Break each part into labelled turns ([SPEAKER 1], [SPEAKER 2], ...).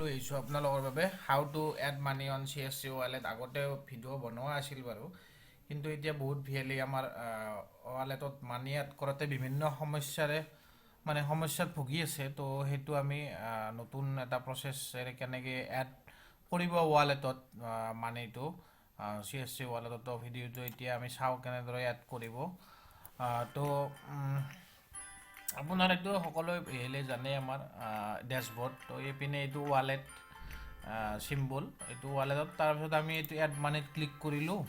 [SPEAKER 1] লৈ আহিছোঁ আপোনালোকৰ বাবে, how to add money on CSC wallet। আগতে ভিডিঅ' বনোৱা আছিল বাৰু, কিন্তু এতিয়া বহুত ভিএলই আমাৰ ৱালেটত মানি এড কৰোঁতে বিভিন্ন সমস্যাৰে মানে সমস্যাত ভুগি আছে। তো সেইটো আমি নতুন এটা প্ৰচেছেৰে কেনেকৈ এড কৰিব ৱালেটত মানিটো, চিএছচি ৱালেটত, ভিডিঅ'টো এতিয়া আমি চাওঁ কেনেদৰে এড কৰিব। তো আপোনাৰ এইটো সকলোৱে হেলে জানে, আমাৰ ডেছবৰ্ড। তো এইপিনে এইটো ৱালেট চিম্বল, এইটো ৱালেটত। তাৰপিছত আমি এইটো এড মানিত ক্লিক কৰিলোঁ।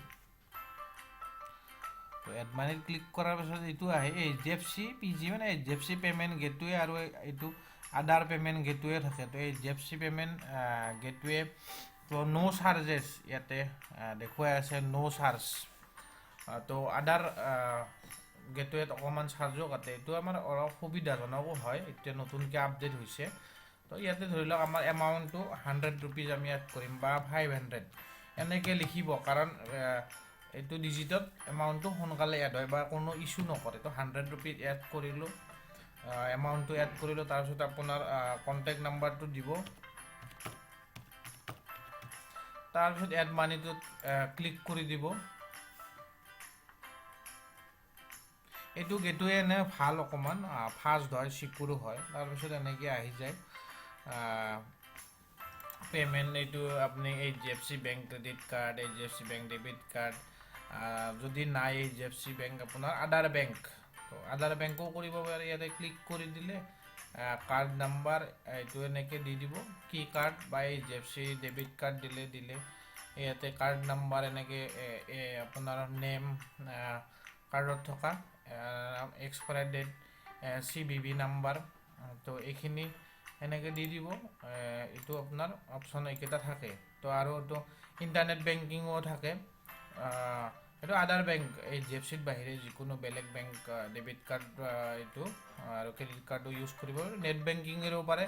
[SPEAKER 1] তো এড মানিত ক্লিক কৰাৰ পিছত এইটো আহে এইচডিএফচি পিজি, মানে এইচডিএফচি পে'মেণ্ট গেটৱে আৰু এইটো আদাৰ পে'মেণ্ট গেটৱে থাকে। তো এইচডিএফচি পে'মেণ্ট গেটৱে, তো ন' চাৰ্জেছ ইয়াতে দেখুৱাই আছে, ন' চাৰ্জ। তো আদাৰ গেটৱেত অকণমান চাৰ্জো কাটে। এইটো আমাৰ অলপ সুবিধাজনকো হয়, এতিয়া নতুনকৈ আপডেট হৈছে। তো ইয়াতে ধৰি লওক আমাৰ এমাউণ্টটো 100 ৰুপিজ আমি এড কৰিম বা 500 এনেকৈ লিখিব, কাৰণ এইটো ডিজিটত এমাউণ্টটো সোনকালে এড হয় বা কোনো ইছ্যু নকৰে। তো 100 ৰুপিজ এড কৰিলোঁ, এমাউণ্টটো এড কৰিলোঁ। তাৰপিছত আপোনাৰ কণ্টেক্ট নাম্বাৰটো দিব। তাৰপিছত এড মানিটোত ক্লিক কৰি দিব। এইটো গেটৱে এনে ভাল, অকণমান ফাষ্ট হয়, চিকিউৰো হয়। তাৰপিছত এনেকৈ আহি যায় পে'মেণ্ট। এইটো আপুনি HDFC bank credit card, HDFC bank debit card, যদি নাই এইচডিএফচি বেংক, আপোনাৰ আদাৰ বেংক, তো আদাৰ বেংকো কৰিব পাৰে। ইয়াতে ক্লিক কৰি দিলে কাৰ্ড নাম্বাৰ এইটো এনেকৈ দি দিব, কি কাৰ্ড বা এইচডিএফচি ডেবিট কাৰ্ড দিলে দিলে ইয়াতে কাৰ্ড নাম্বাৰ এনেকৈ, আপোনাৰ নেম, কাৰ্ডত থকা এক্সপায়াৰ ডেট, চিভিভি নাম্বাৰ, তো এইখিনি এনেকৈ দি দিব। এইটো আপোনাৰ অপশ্যন এইকেইটা থাকে। তো আৰু তো ইণ্টাৰনেট বেংকিঙো থাকে। এইটো আদাৰ বেংক, এইচডিএফচিৰ বাহিৰে যিকোনো বেলেগ বেংক ডেবিট কাৰ্ড এইটো আৰু ক্ৰেডিট কাৰ্ডো ইউজ কৰিব, নেট বেংকিঙেৰেও পাৰে।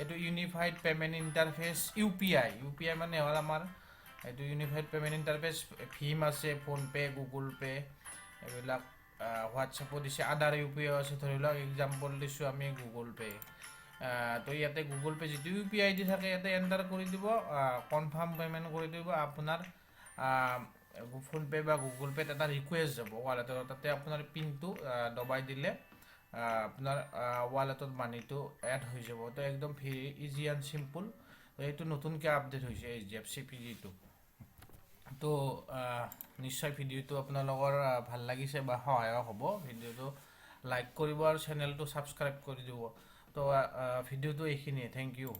[SPEAKER 1] এইটো unified payment interface, UPI. UPI মানে হ'ল আমাৰ এইটো ইউনিফাইড পে'মেণ্ট ইণ্টাৰফেচ। ভীম আছে, ফোনপে', গুগল পে', এইবিলাক, হোৱাটছএপো দিছে, আদাৰ ইউপিআই আছে। ধৰি লওক এক্সাম্পল দিছোঁ আমি গুগল পে'। তো ইয়াতে গুগল পে' যিটো ইউপিআই দি থাকে, ইয়াতে এণ্টাৰ কৰি দিব, কনফাৰ্ম পে'মেণ্ট কৰি দিব। আপোনাৰ ফোনপে' বা গুগল পে'ত এটা ৰিকুৱেষ্ট যাব ৱালেটত, তাতে আপোনাৰ পিনটো দবাই দিলে আপোনাৰ ৱালেটত মানিটো এড হৈ যাব। তো একদম ইজি এণ্ড চিম্পল। এইটো নতুনকৈ আপডেট হৈছে এইচডিএফচি পিজিটো। তো নিশ্চয় ভিডিঅ'টো আপোনালোকৰ ভাল লাগিছে বা সহায়ক হ'ব। ভিডিঅ'টো লাইক কৰিব আৰু চেনেলটো ছাবস্ক্ৰাইব কৰি দিব। তো ভিডিঅ'টো এইখিনিয়ে, thank U.